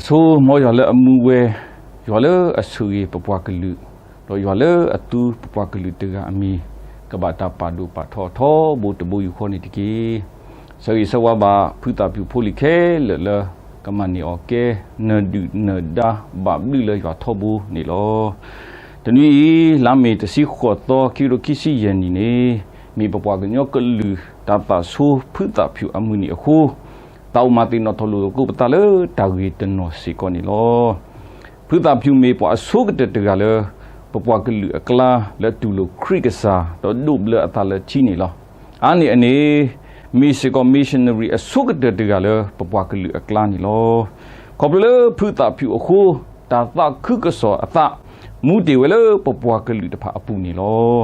ဆိ မ်ယွၤလၢအမူဝဲ, ယွၤလၢအဆိၣ်ဂ့ၤပပှၤကလုာ်, ဒီးယွၤလၢအသူပပှၤကလုာ်တဂၤအမံၤ, ကဘၣ်တၢ်ပာ်ဒိၣ်ပာ်ထီထီဘိတဘိယူၢ်ဃီန့ၣ်တက့ၢ်. ဆၢဂ့ၤဆၢဝါဘၣ်ဖုသးဖၠူးဖိလံၤခဲလၢာ်လၢ ကမၤန့ၢ်အီၤကဲ နၢၤဒုၣ်နၢၤဒါဘၣ်ဘျုးလၢယွၤထီဘိန့ၣ်လီၤ. တနွံအံၤ လါမ့ၤတဆံဃိးသီ ခံကထိခံဆံယဲၢ်နံၣ်န့ၣ် မ့ၢ်ပပှၤကညီကလုာ်တၢ်သးဆိဖုသးဖၠူးအမုၢ်နံၤအဃိ သးအိၣ်မၤသ့ၣ်နီၣ်ထီၣ်လိာ်သကိးပသးလၢတၢ်ဂ့ၤတနီၤစ့ၢ်ကီးန့ၣ်လီၤ. ဖုသးဖၠူးမ့ၢ်ပှၤအဆိကတၢၢ်တဂၤလၢ ပပှၤကလုာ်အကျါ လၢတူၢ်လိာ်ခရံာ်ကစၢ် ဒီးဒိးဘျၢအသးလၢထံန့ၣ်လီၤ. အါန့ၢ်အန့ၣ် မ့ၢ်စ့ၢ်ကီး missionary အဆိကတၢၢ်တဂၤလၢပပှၤကလုာ်အကျါန့ၣ်လီၤ. ခီဖျိလၢဖုသးဖၠူးအဃိ တၢ်သးခုကစီၣ်အသး မူတ့ၢ်ဝဲလၢပပှၤကလုာ်တဖၣ်အပူၤန့ၣ်လီၤ.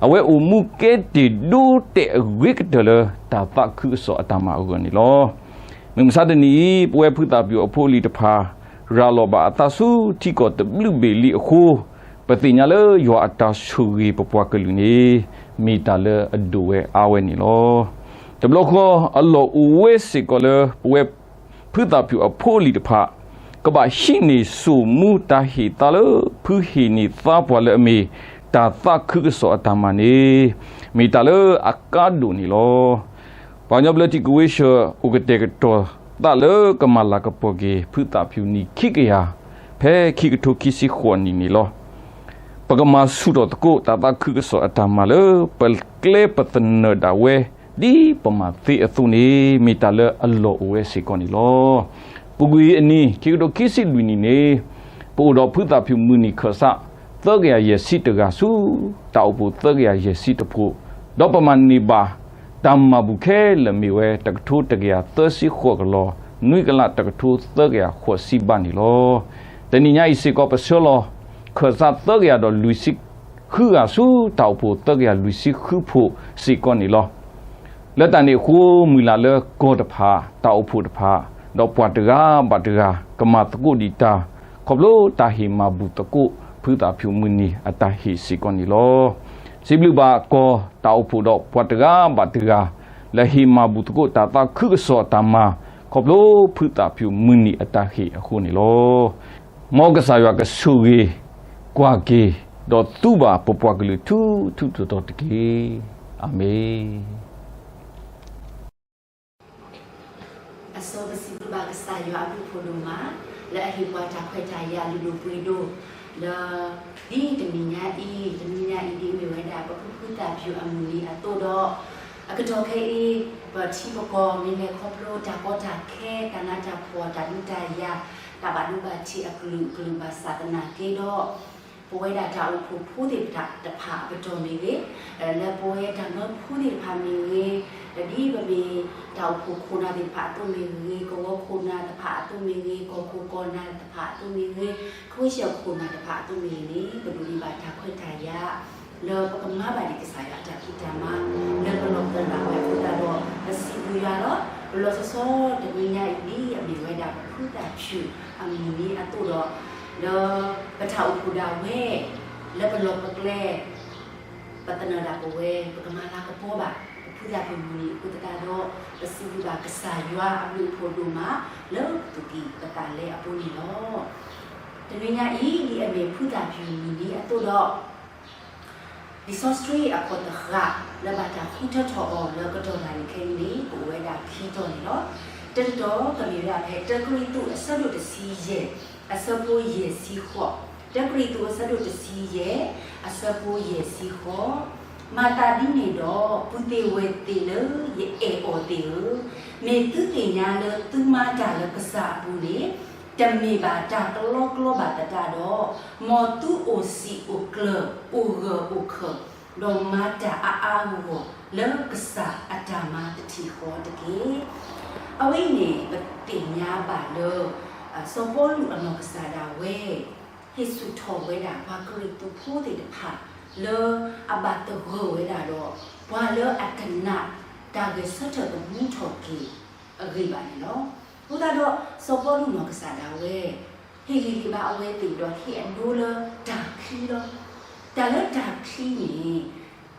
အဝဲအိၣ်မူကဲတ့ၢ်ဒိတဲာ်အဂ့ၤကတၢၢ်လၢတၢ်သးခုကစီၣ်အတၢ်မၤအဂီၢ်န့ၣ်လီၤ. မုၢ်မဆါတနံၤအံၤ ပဝဲဖုသးဖၠူးအဖိအလံၤတဖၣ် ရၤလီၤဘၣ်အသးဆူထံကီၢ်တဘျုးဘ့ၣ်လံအဃိ ပသ့ၣ်ညါလၢယွၤအတၢ်ဆိၣ်ဂ့ၤပပှၤကလုာ်န့ၣ် မ့ၢ်တၢ်လၢအဒိၣ်ဝဲအါဝဲန့ၣ်လီၤ. တဘျီဃီအလီၢ်အိၣ်ဝဲစ့ၢ်ကီးလၢပဝဲ ဖုသးဖၠူးအဖိအလံၤတဖၣ် ကဘၣ်ဟံးန့ၢ်စိာ်မူတၢ်ဟ့ၣ်သါလၢ ဖုဟ့ၣ်န့ၢ်သါပှၤလၢအမ့ၢ် တၢ်သးခုကစီၣ်အတၢ်မၤန့ၣ် မ့ၢ်တၢ်လၢအကါဒိၣ်န့ၣ်လီၤ. ပှၤကညီဘျၢထံကဝ့ၤဆၢၣ် အိၣ်ကတဲာ်ကတီၤသးလၢကမၤလၤကပီၤက့ၤ ဖုသးဖၠူးနံၣ်ခံကယၤ ဖဲခံကထိခံဆံဃိးနံၣ်န့ၣ်လီၤ. ပကမၤဆူၣ်ထီၣ်သကိးတၢ်သးခုကစီၣ်အတၢ်မၤလၢ ပကျဲပသနၢၣ်ဒၣ်ဝဲ ဒ်ပမၤသ့အသိးန့ၣ် မ့ၢ်တၢ်လၢအလီၢ်အိၣ်ဝဲစ့ၢ်ကီးန့ၣ်လီၤ. ပူၤကွံာ်အနံၤ ခံကထိခံဆံလွံၢ်နံၣ်န့ၣ် ပအိၣ်ဒီးဖုသးဖၠူးမုၢ်နံၤခၢၣ်စး သၢကယၤယဲၢ်ဆံတဂၤဆူ တၢ်အိၣ်ဖှိၣ်သၢကယၤယဲၢ်ဆံတဖှိၣ်, ဒီးပမၤန့ၢ်ဘၣ် တၢ်မၤဘူၣ်ခဲလၢာ်မ့ၢ်ဝဲ တကထိတကယၤသၢဆံဃိးကလီၤ နွံကလးတကထိသၢကယၤဃိးဆံဘးန့ၣ်လီၤ. တနံၤညါအံၤစ့ၢ်ကီး ပဆှၢလီၤ ခၢၣ်စးသၢကယၤဒီးလွံၢ်ဆံဃုဂၤဆူ တၢ်အိၣ်ဖှိၣ်သၢကယၤလွံၢ်ဆံဃုဖှိၣ်စ့ၢ်ကီးန့ၣ်လီၤ. လၢတၢ်န့ၣ်အဃိ မုၢ်လၢ်လၢကီၢ်တဖၣ် တၢ်အိၣ်ဖှိၣ်တဖၣ် ဒီးပှၤတဂၤဘၣ်တဂၤ ကမၤသကိးဒံးတၢ် ခီဖျိတၢ်ဟ့ၣ်မၤဘူၣ်သကိး ဖုသးဖၠူးမုၢ်နံၤအတၢ်ဟ့ၣ်စ့ၢ်ကီးန့ၣ်လီၤ. စံးဘျုးဘၣ်ကီၢ်တၢ်အိၣ်ဖှိၣ်ဒီးပှၤတဂၤဘၣ်တဂၤ လၢဟ့ၣ်မၤဘူၣ်သကိးတၢ်သးခုကစီၣ်အတၢ်မၤ ခီဖျိဖုသးဖၠူးမုၢ်နံၤအတၢ်ဟ့ၣ်အဃိန့ၣ်လီၤ. မ်ကစၢ်ယွၤကဆိၣ်ဂ့ၤ ကွၢ်က့ၤ ဒီးသူဘၣ်ပပှၤကလုာ်ထူထူတီတီတက့ၢ်. အၤမ့ၣ်. အဆိပစံးဘျုးဘၣ်ကစၢ်ယွၤအဘျုးအဖှိၣ်ဒိၣ်မး လၢအဟ့ၣ်ပှၤတၢ်ခွဲးတၢ်ယာ်လုၢ်ဒိၣ်ပှ့ၤဒိၣ် လၢ ဒ်တနံၤညါအံၤ တနံၤညါအံၤဒ်အမ့ၢ်ဝဲဒၣ် ပဖုဖုသးဖၠူးအမုၢ်နံၤအသိးဒီး အကတီၢ်ခဲအံၤ ပထံပကီၢ်မ့ၢ်လဲၤခီဖျိတၢ်ကီတၢ်ခဲ တၢ်နးတၢ်ဖှီၣ် တၢ်ဒုးတၢ်ယၤ တၢ်ဘၣ်ဒိဘၣ်ထံးအကလုာ်ကလုာ်ဘၣ်ဆၣ်သနာ်က့ဒီး ပဝဲဒၣ်တၢ်အိၣ်ဖှိၣ်ဖိသ့ၣ်တဖၣ်အပတီၢ်မ့ၢ်ဂ့ၤ, လၢပဝဲတၢ်မၢဖိသ့ၣ်တဖၣ်မ့ၢ်ဂ့ၤ, ဒီးဒ်ပမ့ၢ်တၢ်အိၣ်ဖှိၣ်ခိၣ်နၢ်သ့ၣ်တဖၣ်အသိးမ့ၢ်ဂ့ၤ, ကဝီၤခိၣ်နၢ်တဖၣ်အသိးမ့ၢ်ဂ့ၤ, ကီၢ်ခိၣ်ကီၢ်နၢ်တဖၣ်အသိးမ့ၢ်ဂ့ၤ, ခဝ့ၡၢၣ်ခိၣ်နၢ်တဖၣ်အသိးမ့ၢ်ဂ့ၤန့ၣ် ပဒိးန့ၢ်ဘၣ်တၢ်ခွဲးတၢ်ယာ် လၢပကမၤဘၣ်ဒံးကစၢ်ယွၤအတၢ်ဖံးတၢ်မၤ လၢပလီၢ်ပသးဒၣ်ဝဲအဃိသတးဒီး ပစံးဘျုးယွၤလီၤ. ပလီၢ်စီစီတနံၤညါအံၤဒ်အမ့ၢ်ဝဲဒၣ် ပဖုသးဖၠူးအမုၢ်နံၤအသိးဒီး လၢပတၢ်အိၣ်ဖှိၣ်ဒၣ်ဝဲ လၢပလီၢ်ပကျဲ ပသနၢၣ်ဒၣ်ပဝဲ ပကမၤလၤကပီၤဘၣ် ပဖုသးဖၠူးမုၢ်နံၤအဃိသတးဒီး ပစံးဘျုးဘၣ်ကစၢ်ယွၤအဘျုးအဖှိၣ်ဒိၣ်မး လၢပသူၣ်ကံၢ်ပသးလဲအပူၤန့ၣ်လီၤ. တနံၤညါအံၤ ဒ်အမ့ၢ်ဖုသးဖၠူးမုၢ်နံၤအသိးဒီး လံာ်စီဆှံအခီၣ်သဃာ် လၢဘၣ်တၢ်ဃုထၢထီၣ်အီၤလၢကတီၢ်တၢ်န့ၣ်ခဲအံၤန့ၣ် ကအိၣ်ဝဲဒၣ်ခံတီၤန့ၣ်လီၤ. တတီၤကမ့ၢ်ဝဲဒၣ်ဖဲ တၢကရံၣ်သူးအဆၢဒိၣ်တဆံယဲၢ် အဆၢဖိယဲၢ်ဆံဃိး, တၢကရံၣ်သူးအဆၢဒိၣ်တဆံယဲၢ် အဆၢဖိယဲၢ်ဆံဃိး, မၤသးဒ်န့ၣ်ဒီး ပုၢ်သ့ၣ်ဝဲၢ်သ့ၣ်လၢယအဲၣ်အီၤသ့ၣ်ဧၢ, မ့ၢ်သုသ့ၣ်ညါလၢသုမၤတၢ်လၢကစၢ်အပူၤန့ၣ် တမ့ၢ်ဘၣ်တၢ်ကလီကလီဘၣ်သတးဒီး မ်သုအိၣ်စံာ်အိၣ်ကျၢၤ အိၣ်ဂၢၢ်အိၣ်ခၢၣ် ဒီးမၤတၢ်အါအါဂီၢ်ဂီၢ်လၢကစၢ်အတၢ်မၤတထံၣ်ဃီတက့ၢ်. အဝဲအံၤန့ၣ် ပသ့ၣ်ညါဘၣ်လၢ စီၤပီလူးအနီၢ်ကစၢ်ဒၣ်ဝဲ ဟ့ၣ်ဆူၣ်ထီၣ်ဝဲဒၣ်ပှၤကရံၣ်သူးဖိသ့ၣ်တဖၣ် လၢအဘၣ်သဂၢၢ်ဝဲဒၣ်ဒီး ပှၤလၢအကနၣ်တၢ်ဂဲၤဆၢထၢၣ်သမူထီၣ်က့ၤအဂ့ၢ်ဘၣ်န့ၣ်လီၤ. အဃိသတးဒီး စီၤပီလူးနီၢ်ကစၢ်ဒၣ်ဝဲ ဟ့ၣ်ဂံၢ်ဟ့ၣ်ဘါအဝဲသ့ၣ်ဒီးဟ့ၣ်အဒိလၢတၢ်ချံလီၤ. တၢ်လၢတၢ်ချံန့ၣ်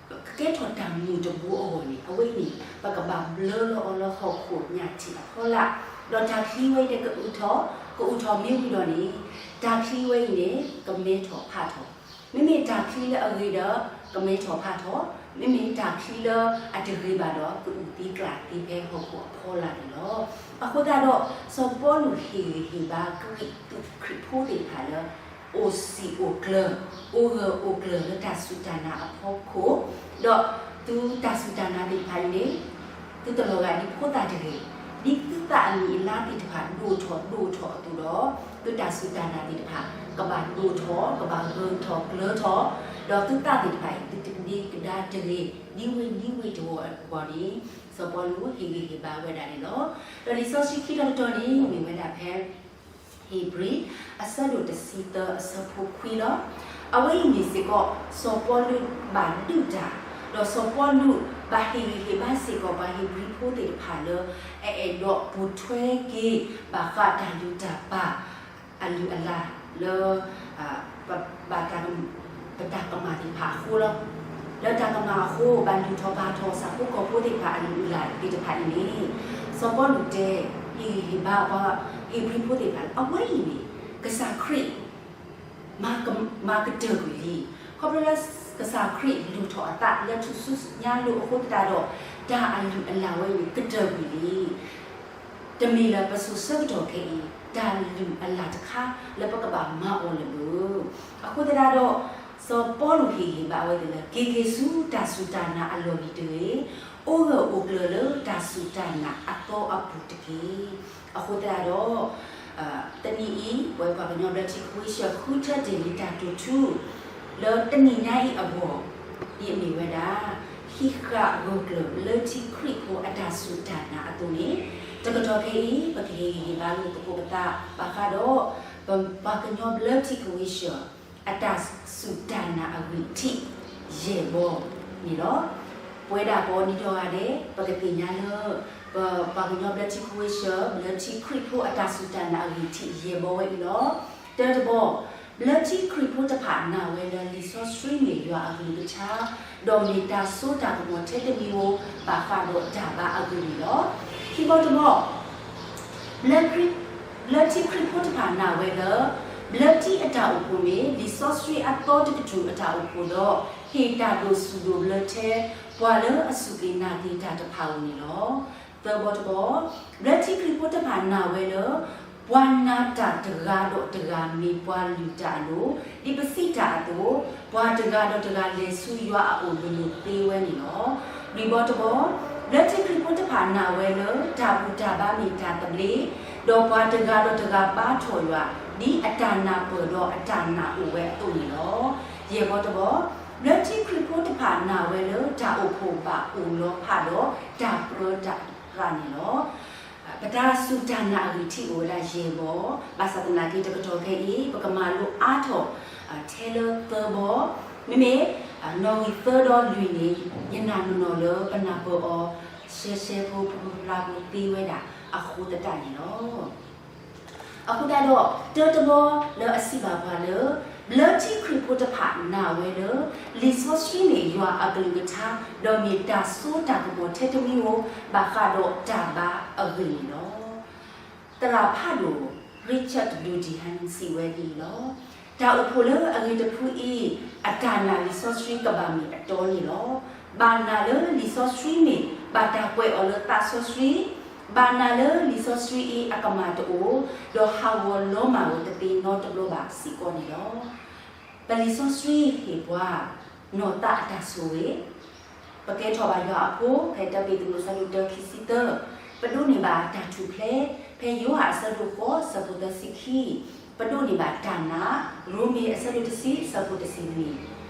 ကကဲထီၣ်တၢ်မုၢ်တဘိအဂီၢ်န့ၣ် အဝဲအံၤန့ၣ် ပကဘၣ်ဘျၢလီၤအီၤလၢဟီၣ်ခိၣ်ညၣ်ထံးအဖီလာ် ဒီးတၢ်ချံဝဲအံၤန့ၣ်ကအုးထီၣ်, ကအုးထီၣ်မ့ၢ်ဝံၤဒီးန့ၣ်, တၢ်ချံဝဲအံၤန့ၣ် ကမဲထီၣ်ဖးထီၣ်, မ့မ့ၢ်တၢ်ချံလၢအဂ့ၤဒီး ကမဲထီၣ်ဖးထီၣ်, မ့မ့ၢ်တၢ်ချံလၢအတဂ့ၤဘၣ်ဒီး ကအုးသံကျးသံဖဲဟီၣ်ခိၣ်အဖီလာ်န့ၣ်လီၤ. အဃိသတးဒီး စီၤပီလူးဟ့ၣ်ဂံၢ်ဟ့ၣ်ဘါကရံၣ်သူးခရံာ်ဖိသ့ၣ်တဖၣ်လၢ အိၣ်စံာ်အိၣ်ကျၢၤ, အိၣ်ဂၢၢ်အိၣ်ကျၢၤလၢတၢ်စူၢ်တၢ်နာ်အဖီခိၣ်, ဒီးသုတၢ်စူၢ်တၢ်နာ်သ့ၣ်တဖၣ်အံၤန့ၣ် သုတလီၤဂာ်ဒ်ဖိသၣ်တဂ့ၤ, ဒ်သုသးအမံၤအလါသ့ၣ်တဖၣ်ဒိၣ်ထီၣ်ဒိၣ်ထီၣ်အသိးဒီး, သုတၢ်စူၢ်တၢ်နာ်သ့ၣ်တဖၣ် ကဘၣ်ဒိၣ်ထီၣ် ကဘၣ်ဂၢၢ်ထီၣ်ကျၢၤထီၣ်, ဒီးသုသးသ့ၣ်တဖၣ်အံၤ သုတကဒံကဒါတဂ့ၤ, ဒ်ဝ့ၢ်ဒ်ဝ့ၢ်တဝီၤအဂီၢ်န့ၣ် စီၤပီလူးဟ့ၣ်ဂံၢ်ဟ့ၣ်ဘါဝဲဒၣ်န့ၣ်လီၤ. ဒီးလံာ်စီဆှံခံတီၤတတီၤန့ၣ် မ့ၢ်ဝဲဒၣ်ဖဲ ဧ့ၤဘြံၤ အဆၢဒိၣ်တဆံသၢအဆၢဖိခွံလီၤ. အဝဲအံၤမ့ၢ်စ့ၢ်ကီး စီၤပီလူးဘၣ်ဒုးတၢ်, ဒီးစီၤပီလူးဘၣ်ဟ့ၣ်ဂံၢ်ဟ့ၣ်ဘါစ့ၢ်ကီးပှၤဧ့ၤဘြံၤဖိသ့ၣ်တဖၣ်လၢ အအဲၣ်ဒိးပိာ်ထွဲက့ၤ ဘၣ်ဃးတၢ်လုၢ်တၢ်ပာ် အလုၢ်အလၢ်လၢ ပဘၣ် ပတၢ်ကမၣ်သ့ၣ်တဖၣ်အဃိလီၤ. လၢတၢ်ကမၣ်အဃိ ဘၣ်လုၢ်ထီၣ်ပာ်ထီၣ်ဆၣ်ဖိကီၢ်ဖိသ့ၣ်တဖၣ်အလုၢ်အလၢ်သ့ၣ်တဖၣ်အံၤန့ၣ် စီၤပီလူးတဲ ဟ့ၣ်ဂံၢ်ဟ့ၣ်ဘါပှၤဧ့ၤဘြံၤဖိသ့ၣ်တဖၣ်လၢ အဝဲအံၤန့ၣ် ကစၢ်ခရံာ် မၤကတၢၢ်ကွံာ်လံ. ခီဖျိလၢကစၢ်ခရံာ်လုၢ်ထီၣ်အသးလၢထူၣ်စုညါအလိၤအဃိသတးဒီး တၢ်အလုၢ်အလၢ်ဝဲအံၤန့ၣ် ကတၢၢ်ကွံာ်လံ. တမ့ၢ်လၢပစိၤဆၢကတီၢ်ခဲအံၤ တၢ်လုၢ်အလၢ်တခါလၢပကဘၣ်မၤအီၤလၢၤဘၣ်. အဃိသတးဒီး စီၤပီလူးဟ့ၣ်ဂံၢ်ဟ့ၣ်ဘါဝဲသ့ၣ်လၢ က့ၤက့ၤဆူတၢ်စူၢ်တၢ်နာ်အလီၢ်လံၤတဂ့ၤ, အိၣ်ဂၢၢ်အိၣ်ကျၢၤလၢတၢ်စူၢ်တၢ်နာ်အသီအပူၤတက့ၢ်. အဃိသတးဒီး တနံၤအံၤ ပဝဲပှၤကညီဘျၢထံခဝ့ၡၢၣ်ဃုထၢတ့ၢ်လံတၢ်တိာ်ထူ လၢတနံၤညါအံၤအဂီၢ် ဒ်အမ့ၢ်ဝဲဒၣ် ဟံးဃာ်ဂၢၢ်ကျၢၤဘျၢထံခရံာ်ဖိအတၢ်စူၢ်တၢ်နာ်အသိးန့ၣ်, တကတီၢ်ခဲအံၤ ပကဟ့ၣ်ဂံၢ်ဟ့ၣ်ဘါလိာ်သကိးပသး ဘၣ်ဃးဒီး ပပှၤကညီဘျၢထံခဝ့ၡၢၣ် အတၢ်စူၢ်တၢ်နာ်အဂံၢ်ထံး ယဲၢ်ဘီန့ၣ်လီၤ. ပဝဲဒၣ်ကိးနံၤဒဲး ပကသ့ၣ်ညါလၢ ပပှၤကညီဘျၢထံခဝ့ၡၢၣ် ဘျၢထံခရံာ်ဖိအတၢ်စူၢ်တၢ်နာ်အဂံၢ်ထံးယဲၢ်ဘီဝဲအံၤလီၤ. တၢတဘီ, ဘျၢထံခရံာ်ဖိတဖၣ်နာ်ဝဲလၢလံာ်စီဆှံမ့ၢ်ယွၤအကလုၢ်ကထါ, ဒီးမ့ၢ်တၢ်စိတၢ်ကမီၤထဲတမံၤဧိၤ ဘၣ်ဃးဒီးတၢ်ဘါအဂ့ၢ်န့ၣ်လီၤ. ခံဘီတဘီ, ဘျၢခရံာ် ဘျၢထံခရံာ်ဖိတဖၣ်နာ်ဝဲလၢ ဘျၢထံအတၢ်အိၣ်ဖှိၣ်မ့ၢ် လံာ်စီဆှံအသီတကတြူၢ်အတၢ်အိၣ်ဖှိၣ်ဒီး ဟ့ၣ်တၢ်ဒိးစူၢ်ဒိးဘျၢထဲ ပှၤလၢအစူၢ်က့ၤနာ်က့ၤတၢ်တဖၣ်ဧိၤန့ၣ်လီၤ. သၢဘီတဘီ, ဘျၢထံခရံာ်ဖိတဖၣ်နာ်ဝဲလၢ ပှၤနာ်တၢ်တဂၤဒီးတဂၤမ့ၢ်ပှၤလုၢ်တၢ်အလိၤ, ဒ်ပစံးတၢ်အသိး, ပှၤတဂၤဒီးတဂၤလဲၤဆူယွၤအအိၣ်လိၤလိၤသ့ဝဲန့ၣ်လီၤ. လွံၢ်ဘီတဘီ, ဘျၢထံခရံာ်ဖိတဖၣ်နာ်ဝဲလၢ တၢ်ဘူၣ်တၢ်ဘါမ့ၢ်တၢ်သဘျ့, ဒီးပှၤတဂၤဒီးတဂၤဘါထီၣ်ယွၤ ဒ်အတၢ်နာ်ပၢၢ်ဒီးအတၢ်နာ်အိၣ်ဝဲအသိးန့ၣ်လီၤ. ယဲၢ်ဘီတဘီ, ဘျၢထံခရံာ်ဖိတဖၣ်နာ်ဝဲလၢ တၢ်အိၣ်ဖှိၣ်ဘၣ်အိၣ်လီၤဖးဒီးတၢ်ပြၢတၢ်ပြးန့ၣ်လီၤ. ပတၢ်စူၢ်တၢ်နာ်အဂံၢ်ထံးအိၣ်ဝဲဒၣ်ယဲၢ်ဘီ, ဘၣ်ဆၣ်သနာ်က့ တကတီၢ်ခဲအံၤ ပကမၤလိအါထီၣ် ထဲလၢသၢဘီ, မ့မ့ၢ် နီၣ်ဂံၢ်သၢဒီးလွံၢ်န့ၣ် ယနာ်နီၢ်နီၢ်လၢပနၢ်ပၢၢ်အီၤ ရှဲရှဲဖိဖျါဖိသ့ဝဲဒၣ် အဃိသတးန့ၣ်လီၤ. အဃိသတးဒီး တၢတဘီလၢအစံးဘၣ်ပှၤလၢ ဘျၢထံခရံာ်ဖိတဖၣ်နာ်ဝဲလၢ လံာ်စီဆှံမ့ၢ်ယွၤအကလုၢ်ကထါ ဒီးမ့ၢ်တၢ်စိတၢ်ကမီၤထဲတမံၤဧိၤ ဘၣ်ဃးဒီးတၢ်ဘါအဂ့ၢ်န့ၣ်လီၤ. သရၣ်ဖးဒိၣ် Richard Doody ဟဲစံးဝဲဒ်အံၤလီၤ. တၢ်အိၣ်ဖှိၣ်လၢအဂ့ၤတဖုအံၤ အတၢ်နာ်လံာ်စီဆှံကဘၣ်မ့ၢ်အတီန့ၣ်လီၤ. ဘၣ်နာ်လၢလံာ်စီဆှံမ့ၢ် ဘၣ်တၢ်ကွဲးအီၤလၢသးစီဆှံ, ဘၣ်နာ်လၢလံာ်စီဆှံအံၤအကမၣ်တအိၣ်, ဒီးဟးဂီၤလီၤမၢ်ဝဲတသ့နီတဘျီဘၣ်စ့ၢ်ကီးန့ၣ်လီၤ. ပလံာ်စီဆှံဟ့ၣ်ပှၤ နီၢ်သးအတၢ်ဆိၣ်ဂ့ၤ, ပကဲထီၣ်ဘၣ်ယွၤအဖိ ဖဲတၢပ့းတရူးအဆၢဒိၣ်တၢခံဆံသၢ, ပဒိးန့ၢ်ဘၣ်တၢ်ထူၣ်ဖျဲး ဖဲယိၤဟၣ်အဆၢဒိၣ်ဃိး ဆၢဖိသၢဆံခံ, ပဒိးန့ၢ်ဘၣ်တၢ်နာ် ရိမ့ၤအဆၢဒိၣ်တဆံ ဆၢဖိတဆံလွံၢ်,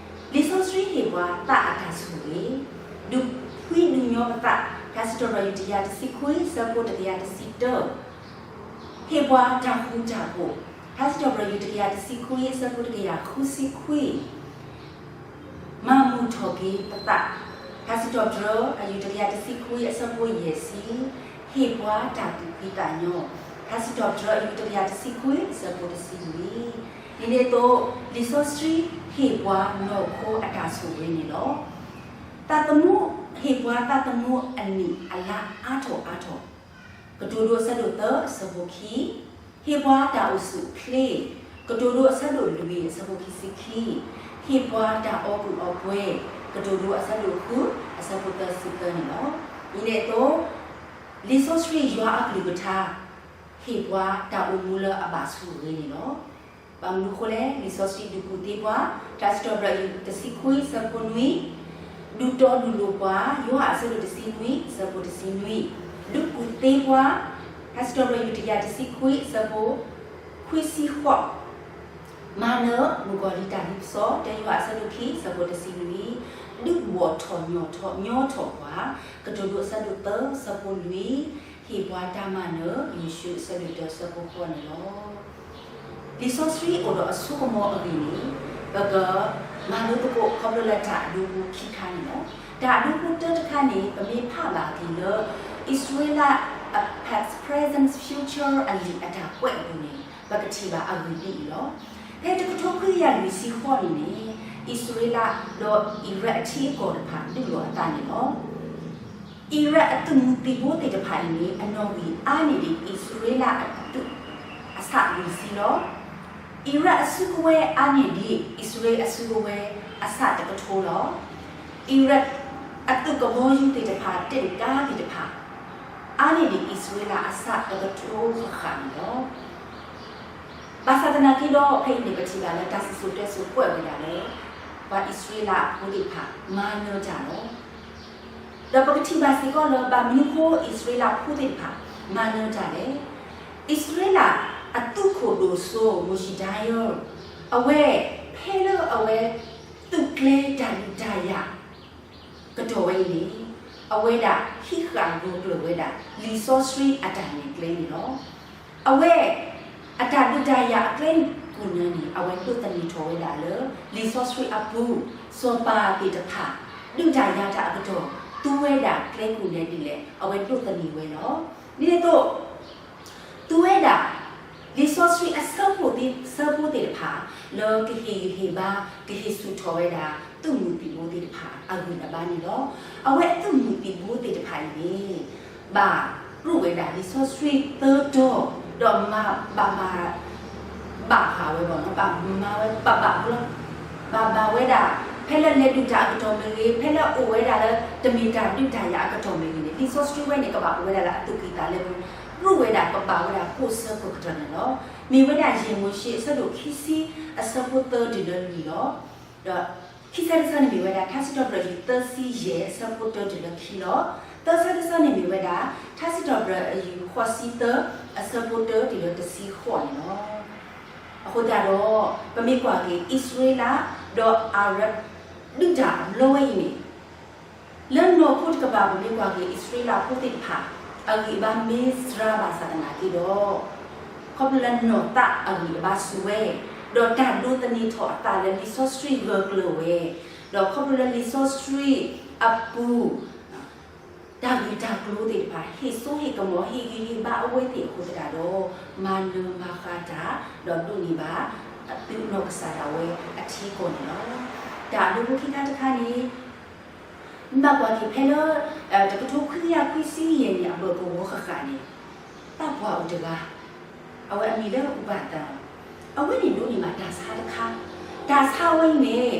လံာ်စီဆှံဟ့ၣ်ပှၤသးအတၢ်ဆိၣ်ဂ့ၤ, ဒုးဖှံဒုးညီပသး ဖဲစံးထီၣ်ပတြၢၤယုၢ်တကယၤတဆံခွံ ဆၢဖိတကယၤတဆံတၢ, ဟ့ၣ်ပှၤတၢ်ဃူတၢ်ဖိး, ဖဲစံးထီၣ်ပတြၢၤယုၢ်တကယၤတဆံခွံ ဆၢဖိတကယၤဃုဆံခွံ, မၤမုာ်ထီၣ်က့ၤပသး, ဖဲစံးထီၣ်ပတြၢၤအယုၢ်တကယၤတဆံခွံ အဆၢဖိယဲၢ်ဆံ, ဟ့ၣ်ပှၤတၢ်သူၣ်ဖှံသးညီ, ဖဲစံးထီၣ်ပတြၢၤအယုၢ်တကယၤတဆံခွံ အဆၢဖိတဆံလွံၢ်, ဒ်န့ၣ်အသိး လံာ်စီဆှံဟ့ၣ်ပှၤနီၢ်ခိအတၢ်ဆိၣ်ဂ့ၤန့ၣ်လီၤ. သးသမူ, ဟ့ၣ်ပှၤသးသမူအနံၣ်အလါအါထီၣ်အါထီၣ် ကတိၤဒိအဆၢဒိၣ်သၢအဆၢဖိခံ, ဟ့ၣ်ပှၤတၢ်အိၣ်ဆူၣ်အိၣ်ချ့, ကတိၤဒိအဆၢဒိၣ်လွံၢ်အဆၢဖိခံဆံခံ, ဟ့ၣ်ပှၤတၢ်အီၣ်ကူၣ်အီပှဲၤ, ကတိၤဒိအဆၢဒိၣ်ဃုအဆၢဖိသၢဆံသၢန့ၣ်လီၤ. ဒ်န့ၣ်အသိး လံာ်စီဆှံယွၤအကလုၢ်ကထါ ဟ့ၣ်ပှၤတၢ်အိၣ်မူလၢအဘၣ်ဆိၣ်ဂ့ၤန့ၣ်လီၤ. ဘၣ်မနုၤအဃိလဲၣ်, လံာ်စီဆှံဒုးကူၣ်သ့ပှၤ, ထါစံးထီၣ်ပတြၢၤယွၤတဆံခွံအဆၢဖိနွံ, ဒုးတီဒုးလိၤပှၤ, ယိၤဟၣ်အဆၢဒိၣ်တဆံနွံအဆၢဖိတဆံနွံ, ဒုးကူၣ်သ့ပှၤ, ထါစံးထီၣ်ပတြၢၤယွၤတဆံခွံအဆၢဖိ ခွံဆံဃိး, မၤနၢၤမုၣ်ကီၤလံၢ်တၢ်လ့ပစီ, တၢယိၤဟၣ်အဆၢဒိၣ်ခံအဆၢဖိတဆံနွံ, ဒုးဘှီၣ်ထီၣ်ညီၣ်ထီၣ်ညီထီၣ်ပှၤ, ကတိၤဒိအဆၢဒိၣ်သၢအဆၢဖိလွံၢ်, ဟ့ၣ်ပှၤတၢ်မၤနၢၤ, ယိၤၡူအဆၢဒိၣ်တၢအဆၢဖိဃိးန့ၣ်လီၤ. လံာ်စီဆှံအိၣ်ဒီးအဆိကမိၣ်အဂ့ၢ်န့ၣ်, ပကမၤလိသကိးခီဖျိလၢတၢ်အဒိဖိခံခါန့ၣ်လီၤ. တၢ်အဒိဖိတၢတခါန့ၣ် ပမ့ၢ်ဖးဘၣ်က့ၤလၢ အံၣ်စရ့လး past, present, future အလံာ်အတၢ်ကွဲးအပူၤန့ၣ် ပကထံၣ်ဘၣ်အဂ့ၢ်ဒ်အံၤလီၤ. ဖဲတကထိခွံကယၤလွံၢ်ဆံဃိးနံၣ်န့ၣ် အံၣ်စရ့လးဒီးအံရၣ်အထံအကီၢ်တဖၣ်ဒုးလိာ်အသးန့ၣ်လီၤ. အံရၣ်အသုးမုၢ်သံၣ်ဘိသ့ၣ်တဖၣ်အံၤန့ၣ် အနီၣ်ဂံၢ်အါန့ၢ်ဒံးအံၣ်စရ့လးအသုးအဆၣ်လွံၢ်ဆံလီၤ. အံရၣ်အစုကဝဲၤအါန့ၢ်ဒံးအံၣ်စရ့လးအစုကဝဲၤအဆၣ်တကထိလီၤ. အံရၣ်အသုးကဘီယူၤသ့ၣ်တဖၣ် တင့်ကားသ့ၣ်တဖၣ် အါန့ၢ်ဒံးအံၣ်စရ့လးအဆၣ်တကထိဃၣ်ဃၣ်န့ၣ်လီၤ. ဘၣ်ဆၣ်သနာ်က့ဒီး ဖဲအံၤန့ၣ် ပထံၣ်ဘၣ်လၢတၢ်စံၣ်စိၤတဲစိၤကွဲးဝဲဒၣ်လၢ ပှၤအံၣ်စရ့လးဖိသ့ၣ်တဖၣ် မၤနၢၤတၢ်လီၤ. ဒီးပကထံၣ်ဘၣ်စ့ၢ်ကီးလၢ ဘၣ်မနုၤအဃိအံၣ်စရ့လးဖိသ့ၣ်တဖၣ် မၤနၢၤတၢ်လဲၣ်. အံၣ်စရ့လးအသုးခိၣ်ဒိၣ်စိ မိၤၡံဒၤယိလ် အဝဲ ဖဲလၢအဝဲ သုးကျဲတၢ်ဒုးတၢ်ယၤ ကတီၢ်ဝဲအံၤန့ၣ် အဝဲဒၣ်ဟံးဃာ်ဂၢၢ်ကျၢၤဝဲဒၣ် လံာ်စီဆှံအတၢ်နဲၣ်ကျဲန့ၣ်လီၤ. အဝဲ အတၢ်ဒုးတၢ်ယၤအကျဲကိးနၢၤန့ၣ် အဝဲဒိးသန့ၤထီၣ်ဝဲဒၣ်လၢ လံာ်စီဆှံအပူၤ စီၤပၤသ့ၣ်တဖၣ် ဒုးတၢ်ယၤတၢ်အကတီၢ် သူဝဲဒၣ်ကျဲကိးနၢၤဒ်လဲၣ် အဝဲဒိးသန့ၤဝဲလီၤ. ဒ်န့ၣ်အသိး သူဝဲဒၣ် လံာ်စီဆှံအဆၢဖိသ့ၣ် ဆၢဖိသ့ၣ်တဖၣ် လၢကဟ့ၣ်ဂံၢ်ဟ့ၣ်ဘါ ကဟ့ၣ်ဆူၣ်ထီၣ်ဝဲဒၣ် သုးမုၢ်သံၣ်ဘိသ့ၣ်တဖၣ်အဂံၢ်အဘါန့ၣ်လီၤ. အဝဲအသုးမုၢ်သံၣ်ဘိသ့ၣ်တဖၣ်အံၤန့ၣ် ဘၣ်ရိၣ်ဝဲဒၣ်လံာ်စီဆှံသၢတီၤ ဒီးမၤဘၣ်ဘၣ် ဘၣ်ဃးဝဲဘၣ်နီၤ ဘၣ်မၤဝဲ ဘၣ်ဘၣ်ဘၣ် ဘၣ်ဘၣ်ဝဲဒၣ် ဖဲလၢလဲၤဒုးတၢ်အကတီၢ်မ့ၢ်ဂ့ၤ ဖဲလၢအိၣ်ဝဲဒၣ်လၢ တမ့ၢ်တၢ်ဒုးတၢ်ယၤအကတီၢ်မ့ၢ်ဂ့ၤန့ၣ် လံာ်စီဆှံဝဲန့ၣ် ကဘၣ်အိၣ်ဝဲဒၣ်လၢအသူၣ်ကံၢ်သးလဲပူၤ ရိၣ်ဝဲဒၣ်ကဘၣ်ဝဲဒၣ်ကိးဆၢကိးကတီၢ်န့ၣ်လီၤ. မ့ၢ်ဝဲဒၣ်ယဲၢ်မိၤၡ့အဆၢဒိၣ်ခံဆံ အဆၢဖိသၢတုၤလၢလွံၢ်လီၤ. ဒီး ခံဆၢတဆၢန့ၣ်မ့ၢ်ဝဲဒၣ် ထါစံးထီၣ်ပတြၢၤယွၤသၢဆံယဲၢ် အဆၢဖိတၢတုၤလၢခံလီၤ. သၢဆၢတဆၢန့ၣ်မ့ၢ်ဝဲဒၣ် ထါစံးထီၣ်ပတြၢၤယွၤဃိးဆံသၢ အဆၢဖိတၢတုၤလၢတဆံဃိးန့ၣ်လီၤ. အဃိသတးဒီး ပမ့ၢ်ကွၢ်က့ၤ အံၣ်စရ့လး ဒီးအၤရၣ် ဒုးတၢ်အဘျီဝဲအံၤန့ၣ် လၢနီၢ်ခိတကပၤ ပမ့ၢ်ကွၢ်က့ၤ အံၣ်စရ့လးဖိသ့ၣ်တဖၣ် အဂံၢ်အဘါမ့ၢ်စှၤဘၣ်ဆၣ်သနာ်က့ဒီး ခီဖျိလၢနီၢ်သးအဂံၢ်အဘါစူၤဝဲ, ဒီးတၢ်ဒိးသန့ၤထီၣ်အသးလၢလံာ်စီဆှံဂၢၢ်ကျၢၤဝဲ, ဒီးခီဖျိလၢလံာ်စီဆှံအပူၤ တၢ်ဂ့ၢ်တၢ်ကျိၤသ့ၣ်တဖၣ် ဟ့ၣ်စိဟ့ၣ်ကမီၤ ဟ့ၣ်ဂံၢ်ဟ့ၣ်ဘါအဝဲသ့ၣ်အဃိသတးဒီး မၤနၢၤမၤဃါတၢ် ဒီးဒိးန့ၢ်ဘၣ် သုးနီၢ်ကစၢ်ဒၣ်ဝဲအထံအကီၢ်န့ၣ်လီၤ. တၢ်အဒိဖိခံခါတခါန့ၣ် မ့ၢ်ဘၣ်ကွၢ်က့ၤဖဲလၢ တကထိခွံကယၤခွံဆံယဲၢ်နံၣ်အဘၢၣ်ကဝီၤဃၣ်ဃၣ်န့ၣ် တၢ်ပှၤအိၣ်တဂၤ အဝဲအမံၤလၢအူဘၣ်သၣ်လီၤ. အဝဲန့ၣ်ဒိးန့ၢ်ဘၣ်တၢ်ဆါတခါ, တၢ်ဆါဝဲအံၤန့ၣ်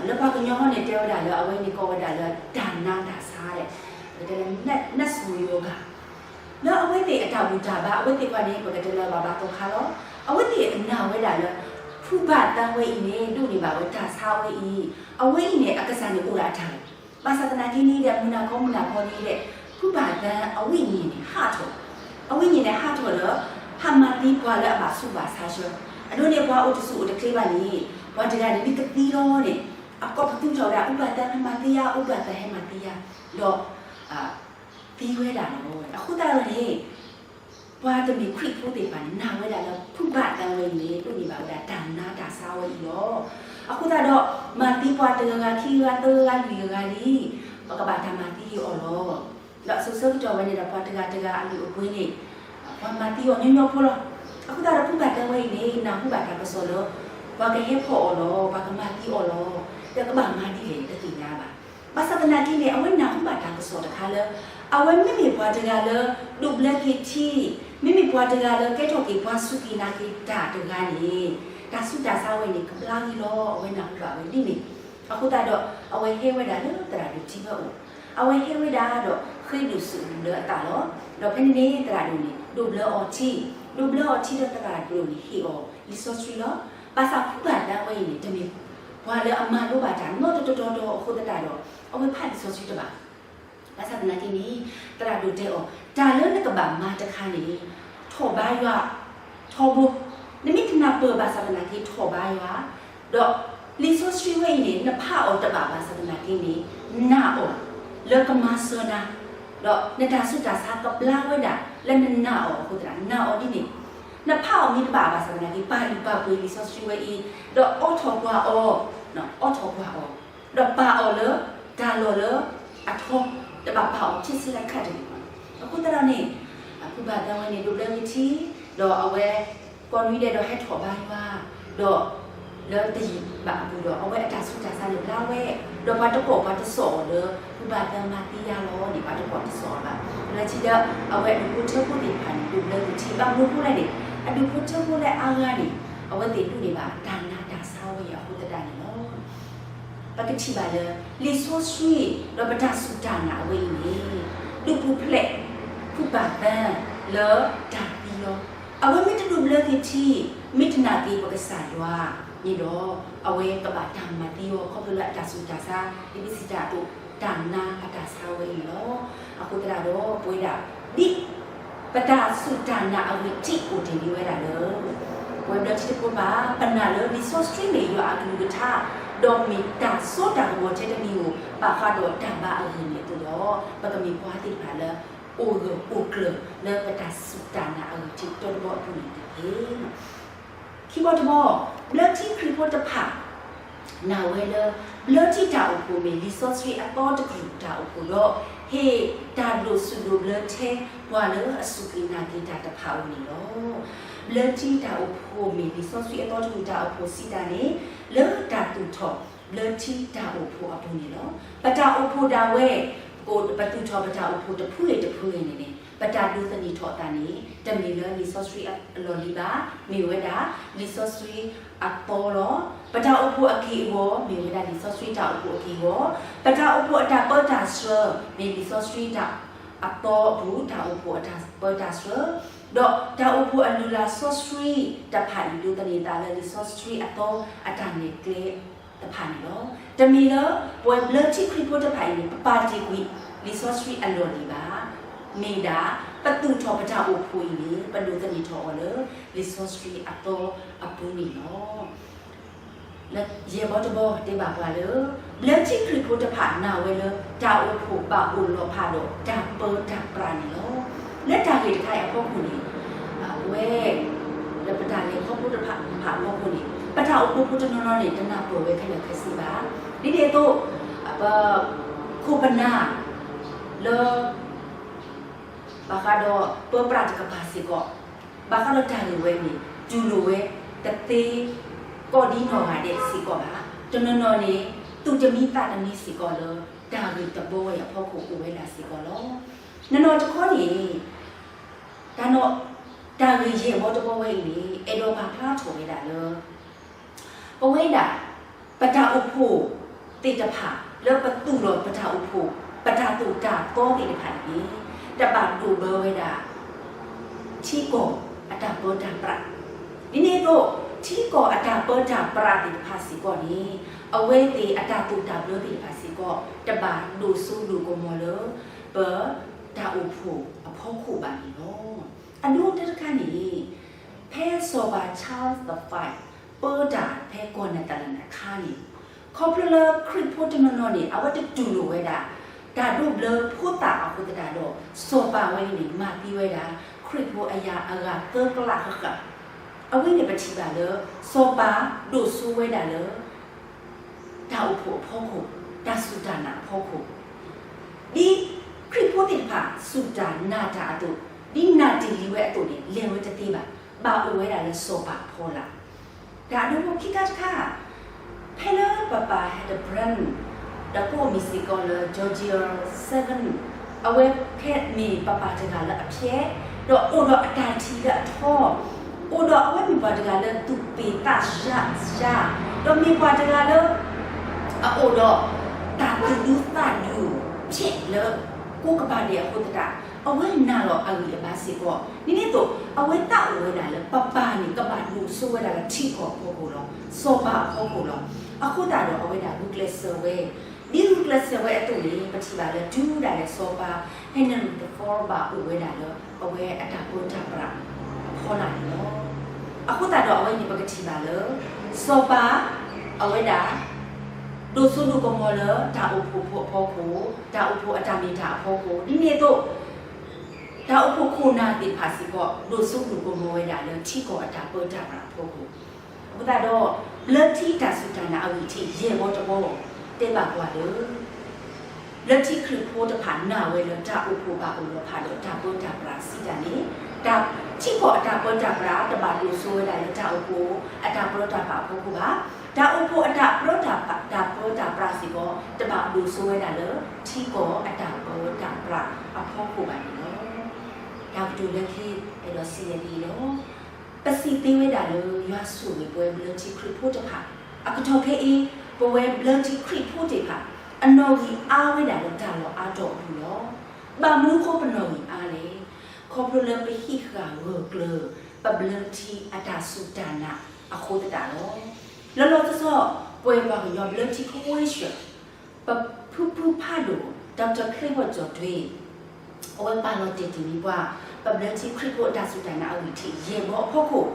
လၢပှၤကညီန့ၣ်တဲဝဲဒၣ်လၢ အဝဲန့ၣ်ကိးဝဲဒၣ်လၢတၢ်နါတၢ်ဆါဒီး ပကတဲလၢ နတ်စွာရောဂါ လၢအဝဲသ့ၣ်အတၢ်ဘူၣ်တၢ်ဘါ အဝဲသ့ၣ်တဖၣ်န့ၣ် ပကတဲလၢဘၣ်ဘၣ်သီခါလီၤ. အဝဲသ့ၣ်နာ်ဝဲဒၣ်လၢ ဖုဘၣ်သၣ်ဝဲအံၤန့ၣ် ဒိးန့ၢ်ဘၣ်ဝဲတၢ်ဆါဝဲအံၤ, အဝဲအံၤန့ၣ် အကစၢ်န့ၣ်အိၣ်ဒၣ်အတၢ်လီၤ. ဘၣ်ဆၣ်သနာ်က့န့ၣ်ဒီး မုၢ်နၤခီမုၢ်နၤခီန့ၣ်ဒီး ဖုဘၣ်သၣ်အဝဲအံၤန့ၣ်ဟးထီၣ်, အဝဲအံၤန့ၣ်ဟးထီၣ်ဒီး ဟးမၤသံပှၤလၢအဘၣ်ဆူးဘၣ်ဆါဆၢ, အဒိန့ၣ်ပှၤအိၣ်တဆူၣ်အိၣ်တချ့ဘၣ်န့ၣ် ပှၤတဂၤန့ၣ်မ့ၢ်ကသံလီၤန့ၣ် အကိးပသူထီၣ်ဝဲဒၣ် အူဘၣ်သၣ်ဟဲမၤသံယၤ, အူဘၣ်သၣ်ဟဲမၤသံယၤ, ဒီး သံဝဲဒၣ်လီၤ. အဃိသတးဒီးန့ၣ် ပှၤတမ့ၢ်ခရံာ်ဖိသ့ၣ်တဖၣ်န့ၣ် နာ်ဝဲဒၣ်လၢ ဖုဘၣ်သၣ်ဝဲအံၤန့ၣ် ဒိးန့ၢ်ဘၣ်ဝဲဒၣ်တၢ်နါတၢ်ဆါဝဲအံၤလီၤ. အဃိသတးဒီး မၤသံပှၤတဂၤဂၤခံဂၤဂၤ သၢဂၤဂၤလွံၢ်ဂၤဂၤလံ, ပကဘၣ်တၢ်မၤသံအီၤလီၤ. ဒီးအစိၤဆၢကတီၢ်ဝဲန့ၣ်ဒီး ပှၤတဂၤတဂၤအလုၢ်အပှ့ၤန့ၣ် ပှၤမၤသံအီၤညီညီဖိလီၤ. အဃိသတးဒီး ဖုဘၣ်သၣ်ဝဲအံၤန့ၣ် နၢ်ဟူဘၣ်တၢ်ကစီၣ်လၢ ပှၤကဟဲဖီၣ်အီၤလီၤ, ပှၤကမၤသံအီၤလီၤ. ဒီးကဘၣ်မၤဒ်လဲၣ်တသ့ၣ်ညါဘၣ်. ဘၣ်ဆၣ်သနာ်က့န့ၣ် အဝဲနၢ်ဟူဘၣ်တၢ်ကစီၣ်တခါလၢ အဝဲမ့မ့ၢ်ပှၤတဂၤလၢ ဒိးဘျၢက့ၤထံ, မ့မ့ၢ်ပှၤတဂၤလၢကဲထီၣ်က့ၤပှၤစူၢ်က့ၤနာ်က့ၤတၢ်တဂၤန့ၣ်, တၢ်ဆူးတၢ်ဆါဝဲန့ၣ် ကဘျါဂ့ၤလီၤ. အဝဲနၢ်ဟူဘၣ်ဝဲဒ်န့ၣ်, အဃိသတးဒီး အဝဲဟဲဝဲဒၣ်လၢသရၣ်ဒိၣ်ထံဖီခိၣ်, အဝဲဟဲဝဲဒၣ်ဒီးဃ့ဒိၣ်ဆူၣ်ဒိၣ်ဘျၢအသးလီၤ. ဒီးဖဲန့ၣ်န့ၣ် သရၣ်ဒိၣ်န့ၣ် ဒိးဘျၢအီၤထံ, ဒိးဘျၢအီၤထံဒီးသရၣ်ဒိၣ်န့ၣ်ဟ့ၣ်အီၤလံာ်စီဆှံလီၤ. ဘၣ်ဆၣ်ဖုဘၣ်သၢဝဲအံၤန့ၣ် တမ့ၢ်ပှၤလၢအမၤလိဘၣ်တၢ်နီတတီၤတီၤအဃိသတးဒီး အဝဲဖးလံာ်စီဆှံတဘၣ်. ဘၣ်ဆၣ်သနာ်က့န့ၣ် သရၣ်ဒိၣ်တဲအီၤ, တၢ်လၢနကဘၣ်မၤတခါန့ၣ် ထိးဘါယွၤထီဘိ, နမ့ၢ်တနၢ်ပၢၢ်ဘၣ်ဆၣ်သနာ်က့ထိးဘါယွၤ, ဒီးလံာ်စီဆှံဝဲအံၤန့ၣ် နဖးအီၤတဘၣ်ဘၣ်ဆၣ်သနာ်က့န့ၣ် နာ်အီၤလၢကမၤစၢၤနၤ, ဒီးနတၢ်ဆူးတၢ်ဆါကဘျါဝဲဒၣ်လၢနနာ်အီၤအဃိသတး နာ်အီၤဒ်န့ၣ်, နဖးအီၤမ့ၢ်တဘၣ်ဘၣ်ဆၣ်သနာ်က့ ပာ်လုၢ်ပာ်ပှ့ၤလံာ်စီဆှံဝဲအံၤ, ဒီးအိးထီၣ်ကွၢ်အီၤ, အိးထီၣ်ကွၢ်အီၤ ဒီးပာ်အီၤလၢတၢ်လီၢ်လၢအထီ, တဘၣ်ပာ်အီၤဖျ့ဆ့လဲခါတဂ့ၤ. အဃိသတးဒီးန့ၣ် ဖုဘၣ်သၢဝဲန့ၣ် ဒိးဘျၢက့ၤထံ, ဒီးအဝဲကိးနွံဒဲးဒီးဟဲထိးဘါယွၤ, ဒီးလၢတယံာ်ဘၣ်အပူၤဒီး အဝဲအတၢ်ဆူးတၢ်ဆါန့ၣ်ဘျါဝဲ, ဒီးပှၤတကိးပှၤတစိာ်အီၤလၢ ဖုဘၣ်သၢမၤသံယါလီၤန့ၣ် ပှၤတကိးတစိာ်အီၤဘၣ်. လၢခံဒီး အဝဲအဒူၣ်ဖိထၢဖိသ့ၣ်တဖၣ်န့ၣ် ဒိးဘျၢက့ၤထံ ဘၣ်မနုၤအဃိလဲၣ်န့ၣ် အဒူၣ်ဖိထၢဖိလၢအါဂၤန့ၣ် အဝဲသ့ၣ်ဒိးန့ၢ်ဘၣ်တၢ်နာ်တၢ်ဆါဝဲအံၤအဃိသတးန့ၣ်လီၤ. ပကထံၣ်ဘၣ်လၢ လံာ်စီဆှံ ဒီးပတၢ်စူၢ်တၢ်နာ်အဝဲအံၤန့ၣ် ဒုးပူၤဖျဲး ဖုဘၣ်သၢ လၢတၢ်သံလီၤ. အဝဲမ့ၢ်တဒိးဘျၢက့ၤထံ, မ့ၢ်တနာ်က့ၤပကစၢ်ယွၤန့ၣ်ဒီး အဝဲကဘၣ်တၢ်မၤသံအီၤ ခီဖျိလၢအတၢ်စူၢ်တၢ်ဆါ ဒ်ပစံးတၢ်အသိး တၢ်နာ်အတၢ်ဆါဝဲအံၤန့ၣ်လီၤ. အဃိသတးဒီး ပဝဲဒၣ် ဒ် ပတၢ်စူၢ်တၢ်နာ်အဂ့ၢ်ထံးအိၣ်တ့ၢ်ဒံးဝဲဒၣ်လၢ ပဝဲဘျၢထံဖိတဖၣ် ပနာ်လၢလံာ်စီဆှံမ့ၢ်ယွၤအကလုၢ်ကထါ, ဒီးမ့ၢ်တၢ်စိတၢ်ကမီၤထဲတမံၤဧိၤ ဘၣ်ဃးဒီးတၢ်ဘါအဂ့ၢ်န့ၣ်အသိးဒီး ပကမ့ၢ်ပှၤသ့ၣ်တဖၣ်လၢ အိၣ်ဂၢၢ်အိၣ်ကျၢၤလၢပတၢ်စူၢ်တၢ်နာ်အဂ့ၢ်ထံးတၢတဘီအပူၤန့ၣ်တက့ၢ်. ခံဘီတဘီ, ဘျၢထံခရံာ်ဖိတဖၣ် နာ်ဝဲလၢ ဘျၢထံတၢ်အိၣ်ဖှိၣ်မ့ၢ်လံာ်စီဆှံအသီတကလုာ်တၢ်အိၣ်ဖှိၣ်ဒီး ဟ့ၣ်တၢ်ဒိးဆူၣ်ဒိးဘျၢထဲပှၤလၢအစူၢ်က့ၤနာ်က့ၤတၢ်တဖၣ်ဧိၤန့ၣ်လီၤ. ဘျၢထံတၢ်အိၣ်ဖှိၣ်မ့ၢ်လံာ်စီဆှံအသီတကလုာ်တၢ်အိၣ်ဖှိၣ်စံးတၢ်န့ၣ် လၢတၢ်သူၣ်ထီၣ်ဘျၢထံတၢ်အိၣ်ဖှိၣ်အပူၤန့ၣ်လီၤ. ပတၢ်အိၣ်ဖှိၣ်ဒၣ်ဝဲ ပကအိၣ်ပသူၣ်ထီၣ်ပတၢ်အိၣ်ဖှိၣ်တဖုဂ့ၤတဖုဂ့ၤန့ၣ်န့ၣ် ပတၢ်ဒိးသန့ၤထီၣ်အသးန့ၣ် တမ့ၢ်လၢလံာ်စီဆှံအလီၢ်လံၤဘၣ်, မ့ၢ်ဝဲဒၣ်လံာ်စီဆှံအသီလီၤ. ပတၢ်အိၣ်ဖှိၣ်အက့ၢ်အဂီၤ မ့ၢ်ဝဲဒၣ်လံာ်စီဆှံတၢ်အိၣ်ဖှိၣ်အက့ၢ်အဂီၤ, ပတၢ်အိၣ်ဖှိၣ်အတၢ်ပၢတၢ်ဆှၢ မ့ၢ်လံာ်စီဆှံတၢ်အသီအပူၤ တၢ်အိၣ်ဖှိၣ်အတၢ်ပၢတၢ်ဆှၢ, ဒီးတၢ်အိၣ်ဖှိၣ်အလုၢ်အလၢ်စီဆှံတဖၣ်အံၤ ဒိးသန့ၤသးလၢလံာ်စီဆှံအသီအတၢ်နဲၣ်ကျဲ တဖၣ်န့ၣ်လီၤ. တမ့ၢ်လၢ ပဝဲဘျၢထံခရံာ်ဖိတဖၣ်အံၤန့ၣ် ပပာ်တ့ၢ်ကွံာ်လံာ်စီဆှံအလီၢ်လံၤဘၣ်. မ့ၢ်ဒၣ် ပသူၣ်ထီၣ်ပတၢ်အိၣ်ဖှိၣ်အံၤန့ၣ် ပဒိးသန့ၤထီၣ်အီၤလၢ လံာ်စီဆှံအသီအပူၤန့ၣ်လီၤ. ယဲၢ်ဘီတဘီတဲဘၣ်ပှၤလၢ ဘျၢထံခရံာ်ဖိတဖၣ်နာ်ဝဲလၢ တၢ်အိၣ်ဖှိၣ်ဘၣ်အိၣ်လီၤဖးဒီးတၢ်ပၢတၢ်ပြးန့ၣ်လီၤ. လၢတၢ်ဂ့ၢ်တခါအံၤအဖီခိၣ်န့ၣ် အဝဲ လၢပတၢ်လဲၤခီဖျိတဖၣ်အဖီခိၣ်န့ၣ် ပတၢ်အိၣ်ဖှိၣ်ဖိတနီၤနီၤန့ၣ် တနၢ်ပၢၢ်ဝဲခဲလၢာ်ခဲဆ့ဘၣ်. ဒ်န့ၣ်အသိး ပ ခိၣ်ပနၢ် လၢ ဘၣ်ဃးဒီးပၢပြးတကပၤစ့ၢ်ကီး, ဘၣ်ဃးဒီးတၢ်ဂ့ၢ်ဝဲန့ၣ် တူၢ်လိာ်ဝဲတသ့ ကိးဒံနီၢ်ဂၤဒဲးစ့ၢ်ကီးဘၣ်. တနီၤနီၤန့ၣ် သူၣ်တမံသးတမံစ့ၢ်ကီးလၢ တၢ်ဂ့ၢ်တဘီဝဲအဖီခိၣ်အိၣ်ဝဲဒၣ်စ့ၢ်ကီးလီၤ. နီၢ်နီၢ်တခီန့ၣ် တၢ်နီၢ် တၢ်ဂ့ၢ်ယဲၢ်ဘီတဘီဝဲအံၤန့ၣ် အဲၣ်ဒိးပာ်ဖျါထီၣ်ဝဲဒၣ်လၢ ပဝဲဒၣ် ပတၢ်အိၣ်ဖှိၣ်သ့ၣ်တဖၣ် လၢပသူၣ်လီၤပတၢ်အိၣ်ဖှိၣ် ပတၢ်သူၣ်တၢ်သီသ့ၣ်တဖၣ်အံၤန့ၣ် တဘၣ်ဒိၣ်ဘၢဝဲဒၣ် ထံကီၢ်အတၢ်ပၢတၢ်ပြး, ဒ်န့ၣ်အသိး ထံကီၢ်အတၢ်ပၢတၢ်ပြးသ့ၣ်တဖၣ်စ့ၢ်ကီးန့ၣ် အဝဲသ့ၣ်အတၢ်သူၣ်တၢ်ဘျၢသ့ၣ်တဖၣ်စ့ၢ်ကီး တဘၣ်ဒိၣ်စိဒိၣ်ကမီၤလၢ ပတၢ်အိၣ်ဖှိၣ်အဖီခိၣ်ဘၣ်န့ၣ်လီၤ. အဒိတၢတခါန့ၣ် ဖဲစီၤပၤ Charles the Five ပၢတၢ်ဖဲကီၢ်နဲၣ်သၣ်လၣ်အခါန့ၣ် ခီဖျိလၢခရံာ်ဖိတနီၤနီၤန့ၣ် အဝဲတတူၢ်လိာ်ဝဲဒၣ် တၢ်ဒိးဘျၢဖိသၣ်အဃိသတးဒီး စီၤပၤဝဲန့ၣ် မၤသံဝဲဒၣ် ခရံာ်ဖိအယၤအဂၤသၢကလးဃၣ်ဃၣ်. အဝဲန့ၣ်ပထံၣ်ဘၣ်လၢ စီၤပၤဒိၣ်စိဝဲဒၣ်လၢ တၢ်အိၣ်ဖှိၣ်အဖီခိၣ်, တၢ်စူၢ်တၢ်နာ်အဖီခိၣ်, ဒ်ခရံာ်ဖိသ့ၣ်တဖၣ် စူၢ်တၢ်နာ်တၢ်အသိး, ဒ်နာ်တ့ၢ်လံဝဲအသိးန့ၣ် လဲၤဝဲတသ့ဘၣ်, ဘၣ်အိၣ်ဝဲဒၣ်လၢစီၤပၤအဖီလာ်. တၢ်ဒိဖိခံခါတခါ, ဖဲလၢပၢ်ပါ Hildebrand ဒီးကအိၣ်မံၤစ့ၢ်ကီးလၢ George the Seventh အဝဲခဲမ့ၢ်ပပၢ်တဂၤလၢအဖျဲး, ဒီးအိၣ်ဒီးအတၢ်ထံၣ်လၢအထီ, အိၣ်ဒီးအဝဲမ့ၢ်ပှၤတဂၤလၢသူၣ်ပ့ၤသးစၢ်, ဒီးမ့ၢ်ပှၤတဂၤလၢ အအိၣ်ဒီးတၢ်သူၣ်ဒူသးဒူ ဖျဲးလၢကိးကပၤဒဲးအဃိသတး, အဝဲနာ်လီၤအဂံၢ်အဘါစ့ၢ်ကီး, ဒ်န့ၣ်အသိး အဝဲသးအိၣ်ဝဲဒၣ်လၢပပၢ်န့ၣ် ကဘၣ်ဒိၣ်စိဝဲဒၣ်လၢထံကီၢ်အဖီခိၣ်လီၤ, စီၤပၤအဖီခိၣ်လီၤ. အဃိသတးဒီးအဝဲဒၣ်ဂုာ်ကျဲးစၢးဝဲ, ဒ်ဂုာ်ကျဲးစၢးဝဲအသိးန့ၣ် ပထံၣ်ဘၣ်လၢတုၤဒၣ်လဲာ်စီၤပၤ Henry the Fourth ဘၣ်အိၣ်ဝဲဒၣ်လၢ အဝဲအတၢ်ပၢတၢ်ပြးအဖီလာ်န့ၣ်လီၤ. အဃိသတးဒီးအဝဲန့ၣ် ပကထံၣ်ဘၣ်လၢ စီၤပၤ အဝဲဒၣ် ဒိၣ်စိဒိၣ်ကမီၤလၢတၢ်အိၣ်ဖှိၣ်ဖိအဖီခိၣ်, တၢ်အိၣ်ဖှိၣ်အတၢ်မ့ၢ်တၢ်အဖီခိၣ်, ဒ်န့ၣ်အသိး တၢ်အိၣ်ဖှိၣ်ခိၣ်နၢ်သ့ၣ်တဖၣ်စ့ၢ်ကီး ဒိၣ်စိဒိၣ်ကမီၤဝဲဒၣ်လၢထံကီၢ်အတၢ်ပၢတၢ်ပြးအဖီခိၣ်, အဃိသတးဒီး ဘျၢထံတၢ်စူၢ်တၢ်နာ်အဂံၢ်ထံးယဲၢ်ဘီတဘီ တဲဘၣ်ပှၤလၢ ဘျၢထံခရံာ်ဖိတဖၣ်နာ်ဝဲလၢတၢ်အိၣ်ဖှိၣ်ဘၣ်အိၣ်လီၤဖးဒီးတၢ်ပၢတၢ်ပြးစံးတၢ်န့ၣ်, တၢ်ထံကီၢ်အတၢ်ပၢတၢ်ပြးတဘၣ်ဒိၣ်စိဝဲဒၣ်လၢတၢ်အိၣ်ဖှိၣ်အတၢ်ပၢတၢ်ပြးအဖီခိၣ်ဘၣ်. တၢ်အိၣ်ဖှိၣ်အတၢ်ပၢတၢ်ပြးစ့ၢ်ကီး တဘၣ်ဒိၣ်စိဝဲဒၣ်လၢထံကီၢ်အတၢ်ပၢတၢ်ပြးအဖီခိၣ်ဘၣ်န့ၣ်လီၤ. တၢ်ကတိၤလၢခံအဲၣ်ဒိးစံးဝဲဒ်အံၤလီၤ. ပစံးသ့ဝဲဒၣ်လၢယွၤဆိၣ်ဂ့ၤပဝဲဘျၢထံခရံာ်ဖိတဖၣ်, အကတီၢ်ခဲအံၤ ပဝဲဘျၢထံခရံာ်ဖိသ့ၣ်တဖၣ် အနီၣ်ဂံၢ်အါဝဲဒၣ်လၢတၢ်လီၢ်အါတီၢ်အပူၤလီၤ. ဘၣ်မနုၤအဃိပနီၣ်ဂံၢ်အါလဲၣ်. ခီဖျိလၢပဟံးဃာ်ဂၢၢ်ကျၢၤ ပဘျၢထံအတၢ်စူၢ်တၢ်နာ်အဃိသတးလီၤ. လီၤလီၤဆီဆီ ပဝဲပှၤကညီဘျၢထံခဝ့ၡၢၣ် ပဖုဖုဖးဒိၣ် Doctor ချ့ဘီၣ်ကၠီၣ်တွ့ အဝဲပာ်လီၤတဲာ်တ့ၢ်န့ၢ်ပှၤ ပဘျၢထံခရံာ်ဖိအတၢ်စူၢ်တၢ်နာ်အဂံၢ်ထံးယဲၢ်ဘီအဖီခိၣ်,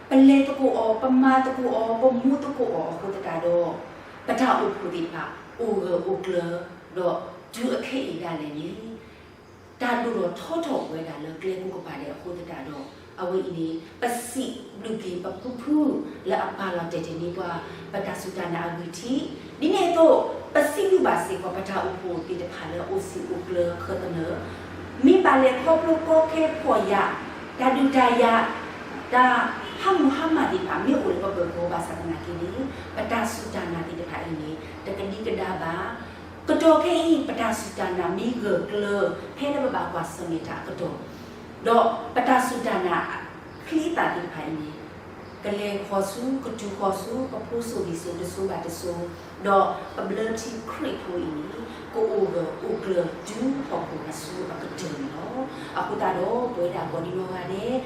ပလဲၤသကိးအီၤ, ပမၤသကိးအီၤ, ပမူသကိးအီၤအဃိသတးဒီး ပတၢ်အိၣ်ဖှိၣ်သ့ၣ်တဖၣ် အိၣ်ဂၢၢ်အိၣ်ကျၢၤ ဒီးတုၤအခဲအံၤဒၣ်လဲာ်န့ၣ် တၢ်ဒိၣ်ထီၣ်ထီထီၣ်ဝဲဒၣ်လၢကျဲကိးကပၤဒဲးအဃိသတးဒီး အဝဲအံၤန့ၣ် ပစံးဘျုးက့ၤပဖုဖုလၢအပာ်လီၤတဲာ်တ့ၢ်န့ၢ်ပှၤ ပတၢ်စူၢ်တၢ်နာ်အဂံၢ်ထံး, ဒ်န့ၣ်အသိး ပစံးဘျုးဘၣ်စ့ၢ်ကီးပတၢ်အိၣ်ဖှိၣ်သ့ၣ်တဖၣ်လၢအအိၣ်စံာ်အိၣ်ကျၢၤခၢၣ်သနၢၣ်, မ့ၢ်ဘၣ်လဲၤခီဖျိကီခဲဖှီၣ်ယာ်, တၢ်ဒုးတၢ်ယၤ, တၢ်ဟးမုၢ်ဟါမၢ်သ့ၣ်တဖၣ် မ့ၢ်အိၣ်လၢပပၢၤကီၢ်ဘၣ်ဆၣ်သနာ်က့န့ၣ် ပတၢ်စူၢ်တၢ်နာ်သ့ၣ်တဖၣ်အံၤန့ၣ် တကဒံကဒါဘၣ်. ကတီၢ်ခဲအံၤ ပတၢ်စူၢ်တၢ်နာ်မ့ၢ်ဂၢၢ်ကျၢၤ ဖဲလၢပဘၣ်ကွၢ်ဆၢၣ်မဲာ်တၢ်အကတီၢ်, ဒီးပတၢ်စူၢ်တၢ်နာ်အချံအသၣ်သ့ၣ်တဖၣ်အံၤန့ၣ် ကလဲၤဃီၤဆူ ကတုၤဃီၤဆူ ပဖိစိၤလံၤစိၤတစိၤဘၣ်တစိၤ, ဒီးပဘျၢထံခရံာ်ဖိအံၤန့ၣ် ကအိၣ်ဂၢၢ်အိၣ်ကျၢၤတုၤဟီၣ်ခိၣ်အဆူအကတၢၢ်န့ၣ်လီၤ. အဃိသတးဒီး ပဝဲဒၣ်ကိးဒံနီၢ်ဂၤဒဲး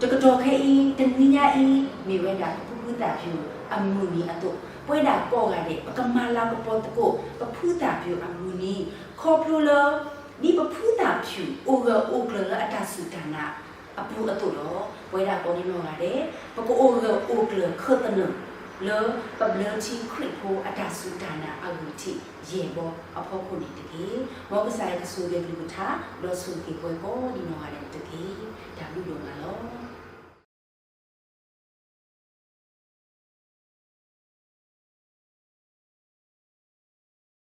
တကတီၢ်ခဲအံၤ တနံၤညါအံၤ မ့ၢ်ဝဲဒၣ်ပဖုဖုသၣ်ဖၠူၣ်အမုၢ်နံၤအသိး, ပဝဲဒၣ်ကိးဂၤဒဲး ပကမၤလၤကပီၤသကိး ပဖုသၣ်ဖၠူၣ်အမုၢ်နံၤ, ခီဖျိလၢ ဒ်ပဖုသၣ်ဖၠူၣ်အိၣ်ဂၢၢ်အိၣ်ကျၢၤလၢအတၢ်စူၢ်တၢ်နာ်အပူၤအသိးဒီး ပဝဲဒၣ်ကိးဒံနီၢ်ဂၤဒဲး ပကအိၣ်ဂၢၢ်အိၣ်ကျၢၤခၢၣ်သနၢၣ် လၢပဘျၢထံခရံာ်ဖိအတၢ်စူၢ်တၢ်နာ်အဂံၢ်ထံးယဲၢ်ဘီအဖီခိၣ်န့ၣ်တက့ၢ်. မ်ကစၢ်ယွၤကဆိၣ်ဂ့ၤကလုၢ်ကထါ ဒီးဆိၣ်ဂ့ၤပှၤကိးဒံနီၢ်ဂၤဒဲးတက့ၢ်.